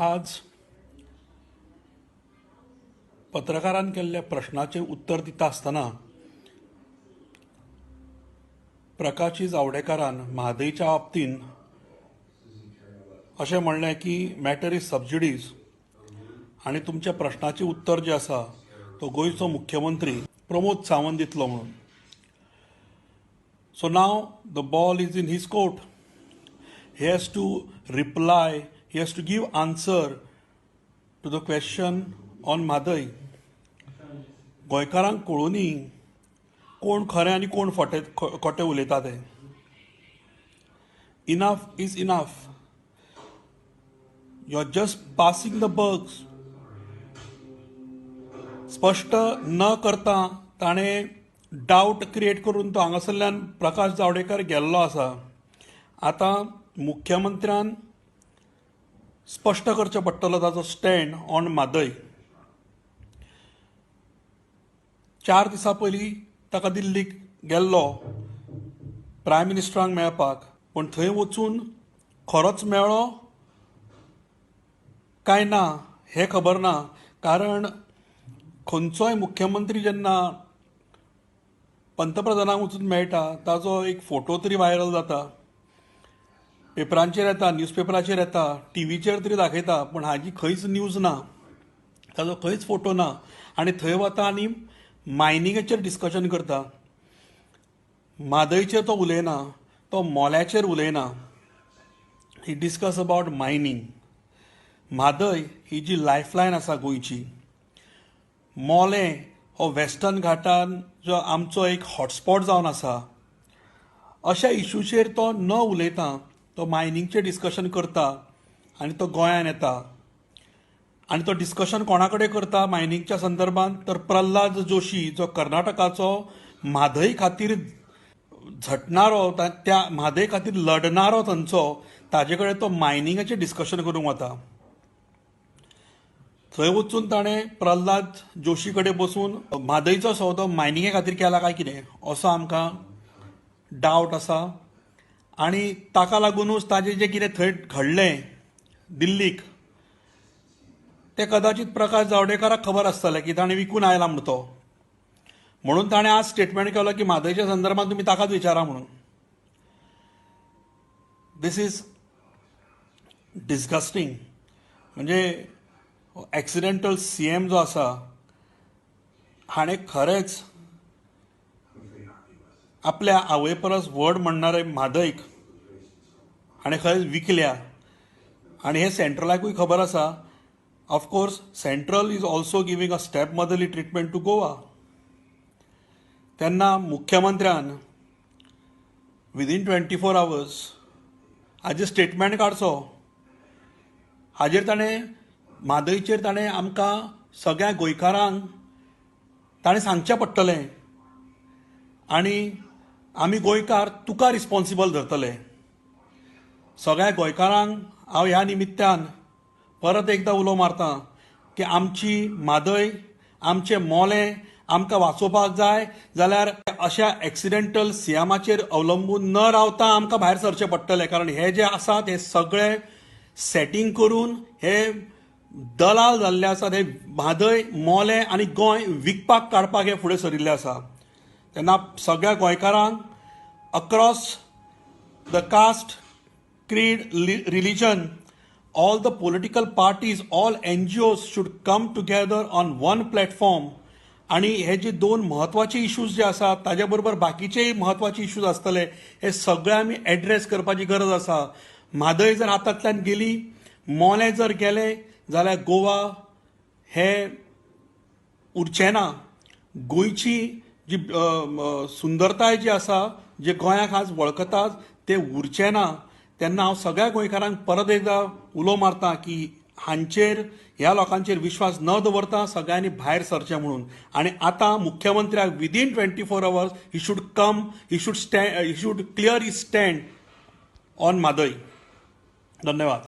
आज पत्रकारान केल्ल्या प्रश्नाचेर उत्तर दिता आसतना प्रकाश जावडेकरान म्हादयच्या बाबतींत अशें म्हणलें की मॅटर is सब ज्युडीस आनी तुमच्या प्रश्नाचें उत्तर जें आसा तो गोंयचो मुख्यमंत्री प्रमोद सावंत दितलो म्हणून. So now the ball is in his court. He has to reply, he has to give answer to the question on Mhadei. गोंयकारांक कळुनी कोण खरें आनी कोण फोटे खोटें उलयता तें. Enough is enough. You are just passing the buck. स्पश्ट न करता ताणें डावट क्रिएट करून तो हांगासरल्यान प्रकाश जावडेकर गेल्लो आसा. आतां मुख्यमंत्र्यान स्पश्ट करचें पडटलो ताचो स्टँड ऑन म्हादय. 4 दिसां पयलीं ताका दिल्लीक गेल्लो प्रायम मिनिस्टरांक मेळपाक, पूण थंय वचून खरोच मेळ्ळो काय ना हें खबर ना, कारण खंयचोय मुख्यमंत्री जेन्ना पंतप्रधानाक वचून मेळटा ताजो एक फोटो तरी व्हायरल जाता, पेपरांचेर येता, न्यूजपेपराचेर येता, टिवीचेर तरी दाखयता, पूण हाजी खंयच न्यूज ना, ताजो खंयच फोटो ना. आनी थंय वता आनी मायनिंगाचेर डिस्कशन करता. म्हादयचेर तो उलयना, तो मोल्याचेर उलयना. He discuss about mining. Mhadei he ji Lifeline आसा गोंयची, मोलें हो वेस्टर्न घाटान जो आमचो एक हॉटस्पॉट जावन आसा, अशा इशूचेर तो न उलयता तो मायनिंगचेर डिस्कशन करता आनी तो गोंयान येता आनी तो डिस्कशन कोणा कडेन करता मायनिंगच्या संदर्भात, तर प्रल्हाद जोशी जो कर्नाटकाचो म्हादय खातीर झटणारो, त्या म्हादय खातीर लढणारो थंयचो, ताजे कडेन तो मायनिंगाचें डिस्कशन करूंक वता. थंय वचून ताणें प्रल्हाद जोशी कडेन बसून म्हादयचो सौदो मायनिंगे खातीर केला काय कितें असो आमकां डावट आसा. आनी ताका लागुनूच ताजें जें कितें थंय घडलें दिल्लीक तें कदाचित प्रकाश जावडेकराक खबर आसतलें की ताणें विकून आयला म्हूण तो, म्हणून ताणें आज स्टेटमेंट केलो की म्हादयच्या संदर्भात तुमी ताकाच विचारा म्हणून. This is disgusting. म्हणजे एक्सिडेंटल सीएम जो आसा हाणें खरेंच आपल्या आवय परस व्हड म्हणणारे म्हादयक हाणें खरेंच विकल्या. आनी हें सेंट्रलाकूय खबर आसा. Of course central is also giving a step motherly treatment to Goa. तेन्ना मुख्यमंत्र्यान विदीन 24 आवर्स हाजेर स्टेटमेंट काडचो. हाजेर ताणें म्हादयचेर ताणें आमकां सगळ्या गोंयकारांक ताणें सांगचें पडटलें आनी आमी गोंयकार तुका रिस्पॉन्सिबल धरतले. सगळ्या गोंयकारांक हांव ह्या निमित्तान परत एकदां उलो मारता की आमची म्हादय, आमचें मोलें आमकां वाचोवपाक जाय जाल्यार अशा एक्सिडेंटल सियामाचेर अवलंबून न रावता आमकां भायर सरचें पडटलें, कारण हे जे आसात हे सगळे सेटींग करून हे दलाल जाल्ले आसात. हे म्हादय, मोलें आनी गोंय विकपाक काडपाक हे फुडें सरिल्ले आसा. तेन्ना सगळ्या गोंयकारांक across the caste, creed, religion, all the political parties, all NGOs should come together on one platform. आणि हे जे दोन म्हत्वाचे इश्यूज जे आसात ताज्या बरोबर बाकीचेय म्हत्वाचे इश्यूज आसतले, हे सगळे आमी एड्रेस करपाची गरज आसा. म्हादय जर हातांतल्यान गेली, मोलें जर गेलें जाल्यार गोवा हे उरचें ना. गोंयची जी सुंदरताय जी आसा, जे गोंयाक आज वळखतात, ते उरचें ना. तेन्ना हांव सगळ्या गोंयकारांक परत एकदां उलो मारता की हांचेर, ह्या लोकांचेर विश्वास न दवरता सगळ्यांनी भायर सरचें म्हणून. आनी आतां मुख्यमंत्र्याक within 24 hours he should come, he should stand, he should clear his stand on Mhadei. धन्यवाद.